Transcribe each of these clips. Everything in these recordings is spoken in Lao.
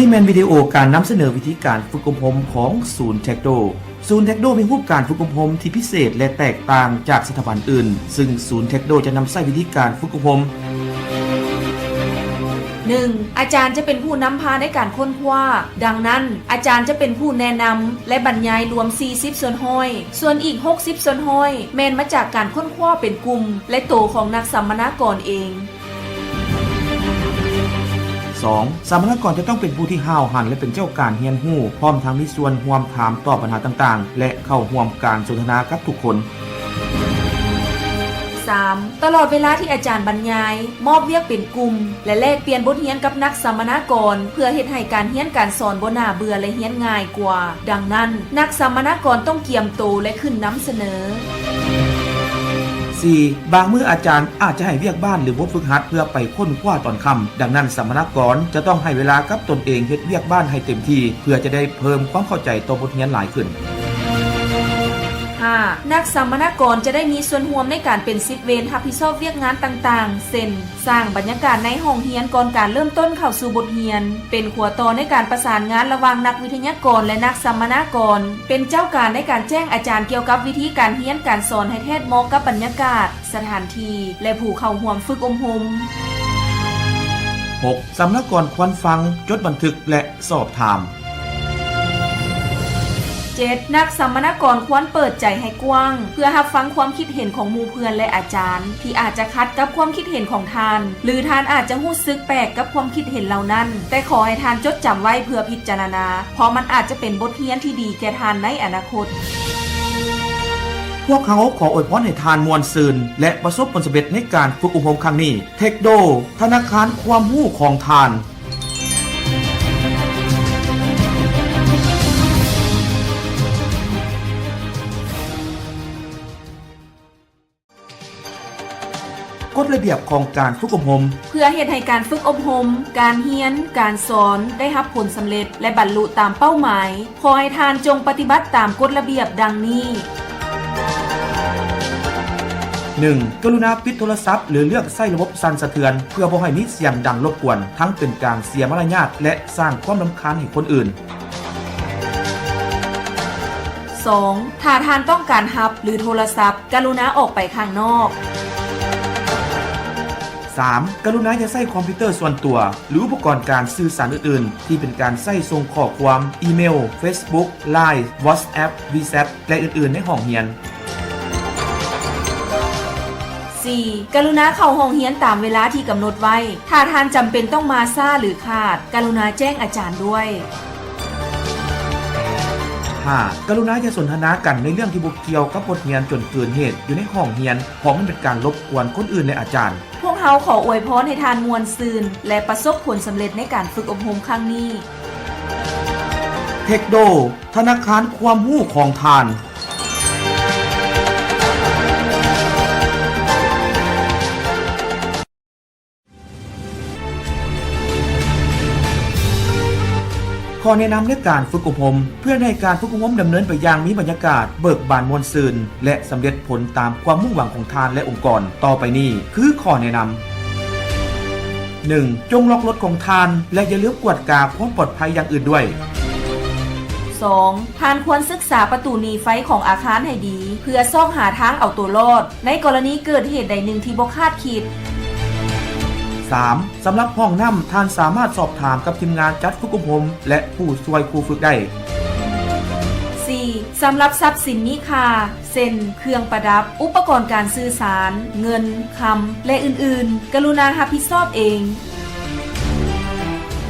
ນີ້ແມ່ນວິດີໂອການນຳສະເໜີວິທີການຝຶກອົບຮົມຂອງສູນເທັກໂດ. ສູນເທັກໂດມີຮູບການຝຶກອົບຮົມທີ່ພິເສດ ແລະ ແຕກຕ່າງຈາກສະຖາບັນອື່ນ, ຊຶ່ງສູນເທັກໂດຈະນຳໃຊ້ວິທີການຝຶກອົບຮົມ. ໜຶ່ງ, ອາຈານຈະເປັນຜູ້ນຳພາໃນການຄົ້ນຄວ້າ. ດັ່ງນັ້ນ, ອາຈານຈະເປັນຜູ້ແນະນຳ ແລະ ບັນຍາຍລວມສີ່ສິບສ່ວນຮ້ອຍ, ສ່ວນອີກຫົກສິບສ່ວນຮ້ອຍແມ່ນມາຈາກການຄົ້ນຄວ້າເປັນກຸ່ມ ແລະ ໂຕຂອງນັກສຳມະນາກອນເອງ. ສອງ, ສຳມະນາກອນຈະຕ້ອງເປັນຜູ້ທີ່ຫ້າວຫັນ ແລະ ເປັນເຈົ້າການຮຽນຮູ້, ພ້ອມທັງມີສ່ວນຮ່ວມຖາມຕອບບັນຫາຕ່າງໆ ແລະ ເຂົ້າຮ່ວມການສົນທະນາກັບທຸກຄົນ. ສາມ, ຕະຫຼອດເວລາທີ່ອາຈານບັນຍາຍ, ມອບວຽກເປັນກຸ່ມ ແລະ ແລກປ່ຽນບົດຮຽນກັບນັກສຳມະນາກອນ ເພື່ອເຮັດໃຫ້ການຮຽນການສອນບໍ່ໜ້າເບື່ອ ແລະ ຮຽນງ່າຍກວ່າ. ດັ່ງນັ້ນ, ນັກສຳມະນາກອນຕ້ອງກຽມໂຕ ແລະ ຂຶ້ນນຳສະເໜີ. ສີ່, ບາງມື້ອາຈານອາດຈະໃຫ້ວຽກບ້ານ ຫຼື ບົດຝຶກຫັດເພື່ອໄປຄົ້ນຄວ້າຕອນຄ່ຳ. ດັ່ງນັ້ນ, ສຳມະນາກອນຈະຕ້ອງໃຫ້ເວລາກັບຕົນເອງເຮັດວຽກບ້ານໃຫ້ເຕັມທີ່ ເພື່ອຈະໄດ້ເພີ່ມຄວາມເຂົ້າໃຈຕໍ່ບົດຮຽນຫຼາຍຂຶ້ນ. ຫ້າ, ນັກສຳມະນາກອນຈະໄດ້ມີສ່ວນຮ່ວມໃນການເປັນສິດເວນຮັບຜິດຊອບວຽກງານຕ່າງໆ ເຊັ່ນ ສ້າງບັນຍາກາດໃນຫ້ອງຮຽນກ່ອນການເລີ່ມຕົ້ນເຂົ້າສູ່ບົດຮຽນ, ເປັນຂົວຕໍ່ໃນການປະສານງານລະຫວ່າງນັກວິທະຍາກອນ ແລະ ນັກສຳມະນາກອນ, ເປັນເຈົ້າການໃນການແຈ້ງອາຈານກ່ຽວກັບວິທີການຮຽນການສອນໃຫ້ແທດເໝາະກັບບັນຍາກາດ, ສະຖານທີ່ ແລະ ຜູ້ເຂົ້າຮ່ວມຝຶກອົບຮົມ. ຫົກ, ສຳມະນາກອນຄວນຟັງ, ຈົດບັນທຶກ ແລະ ສອບຖາມ. ເຈັດ, ນັກສຳມະນາກອນຄວນເປີດໃຈໃຫ້ກວ້າງ ເພື່ອຮັບຟັງຄວາມຄິດເຫັນຂອງໝູ່ເພື່ອນ ແລະ ອາຈານ ທີ່ອາດຈະຂັດກັບຄວາມຄິດເຫັນຂອງທ່ານ ຫຼື ທ່ານອາດຈະຮູ້ສຶກແປກກັບຄວາມຄິດເຫັນເຫຼົ່ານັ້ນ, ແຕ່ຂໍໃຫ້ທ່ານຈົດຈຳໄວ້ເພື່ອພິຈາລະນາ, ເພາະມັນອາດຈະເປັນບົດຮຽນທີ່ດີແກ່ທ່ານໃນອະນາຄົດ. ພວກເຮົາຂໍອວຍພອນໃຫ້ທ່ານມ່ວນຊື່ນ ແລະ ປະສົບຜົນສຳເລັດໃນການຝຶກອົບຮົມຄັ້ງນີ້. ເທັກໂດ, ທະນາຄານຄວາມຮູ້ຂອງທ່ານ. ກົດລະບຽບຂອງການຝຶກອົບຮົມ. ເພື່ອເຮັດໃຫ້ການຝຶກອົບຮົມ, ການຮຽນ, ການສອນ ໄດ້ຮັບຜົນສຳເລັດ ແລະ ບັນລຸຕາມເປົ້າໝາຍ, ຂໍໃຫ້ທ່ານຈົ່ງປະຕິບັດຕາມກົດລະບຽບດັ່ງນີ້. ໜຶ່ງ, ກະລຸນາປິດໂທລະສັບ ຫຼື ເລືອກໃຊ້ລະບົບສັ່ນສະເທືອນ ເພື່ອບໍ່ໃຫ້ມີສຽງດັງລົບກວນ, ທັງເປັນການເສຍມາລະຍາດ ແລະ ສ້າງຄວາມລຳຄານໃຫ້ຄົນອື່ນ. ສອງ, ຖ້າທ່ານຕ້ອງການຮັບ ຫຼື ໂທລະສັບ, ກະລຸນາອອກໄປຂ້າງນອກ. ສາມ, ກະລຸນາຢ່າໃຊ້ຄອມພິວເຕີສ່ວນຕົວ ຫຼື ອຸປະກອນການສື່ສານອື່ນໆ ທີ່ເປັນການໃຊ້ສົ່ງຂໍ້ຄວາມ, ອີເມວ, ເຟສບຸກ, ລາຍ, ວັອດແອັບ, ວີແຊັດ ແລະ ອື່ນໆ ໃນຫ້ອງຮຽນ. ສີ່, ກະລຸນາເຂົ້າຫ້ອງຮຽນຕາມເວລາທີ່ກຳນົດໄວ້. ຖ້າທ່ານຈຳເປັນຕ້ອງມາຊ້າ ຫຼື ຂາດ, ກະລຸນາແຈ້ງອາຈານດ້ວຍ. ຫ້າ, ກະລຸນາຢ່າສົນທະນາກັນໃນເລື່ອງທີ່ບໍ່ກ່ຽວກັບບົດຮຽນຈົນເກີນເຫດຢູ່ໃນຫ້ອງຮຽນ, ເພາະມັນເປັນການລົບກວນຄົນອື່ນ ແລະ ອາຈານ. ພວກເຮົາຂໍອວຍພອນໃຫ້ທ່ານມ່ວນຊື່ນ ແລະ ປະສົບຜົນສຳເລັດໃນການຝຶກອົບຮົມຄັ້ງນີ້. ເທັກໂດ, ທະນາຄານຄວາມຮູ້ຂອງທ່ານ. ຂໍ້ແນະນຳໃນການຝຶກອົບຮົມ. ເພື່ອໃຫ້ການຝຶກອົບຮົມດຳເນີນໄປຢ່າງມີບັນຍາກາດເບີກບານມ່ວນຊື່ນ ແລະ ສຳເລັດຜົນຕາມຄວາມມຸ່ງຫວັງຂອງທ່ານ ແລະ ອົງກອນ, ຕໍ່ໄປນີ້ຄືຂໍ້ແນະນຳ. ໜຶ່ງ, ຈົ່ງລັອກລົດຂອງທ່ານ ແລະ ຢ່າລືມກວດກາຄວາມປອດໄພຢ່າງອື່ນດ້ວຍ. ສອງ, ທ່ານຄວນສຶກສາປະຕູໜີໄຟຂອງອາຄານໃຫ້ດີ ເພື່ອຊອກຫາທາງເອົາຕົວລອດ ໃນກໍລະນີເກີດເຫດໃດໜຶ່ງທີ່ບໍ່ຄາດຄິດ. ສາມ, ສຳລັບຫ້ອງນ້ຳ, ທ່ານສາມາດສອບຖາມກັບທີມງານຈັດຝຶກອົບຮົມ ແລະ ຜູ້ຊ່ວຍຄູຝຶກໄດ້. ສີ່, ສຳລັບຊັບສິນມີຄ່າ ເຊັ່ນ ເຄື່ອງປະດັບ, ອຸປະກອນການສື່ສານ, ເງິນ, ຄຳ ແລະ ອື່ນໆ, ກະລຸນາຮັບຜິດຊອບເອງ.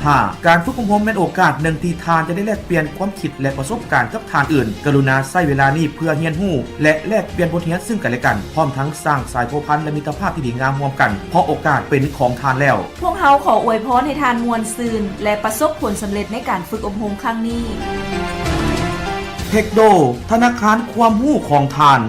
ຫ້າ, ການຝຶກອົບຮົມແມ່ນໂອກາດໜຶ່ງທີ່ທ່ານຈະໄດ້ແລກປ່ຽນຄວາມຄິດ ແລະ ປະສົບການກັບທ່ານອື່ນ. ກະລຸນາໃຊ້ເວລານີ້ເພື່ອຮຽນຮູ້ ແລະ ແລກປ່ຽນບົດຮຽນຊຶ່ງກັນແລະກັນ, ພ້ອມທັງສ້າງສາຍພົວພັນ ແລະ ມິດຕະພາບທີ່ດີງາມຮ່ວມກັນ, ເພາະໂອກາດເປັນຂອງທ່ານແລ້ວ. ພວກເຮົາຂໍອວຍພອນໃຫ້ທ່ານມ່ວນຊື່ນ ແລະ ປະສົບຜົນສຳເລັດໃນການຝຶກອົບຮົມຄັ້ງນີ້. ເທັກໂດ, ທະນາຄານຄວາມຮູ້ຂອງທ່ານ.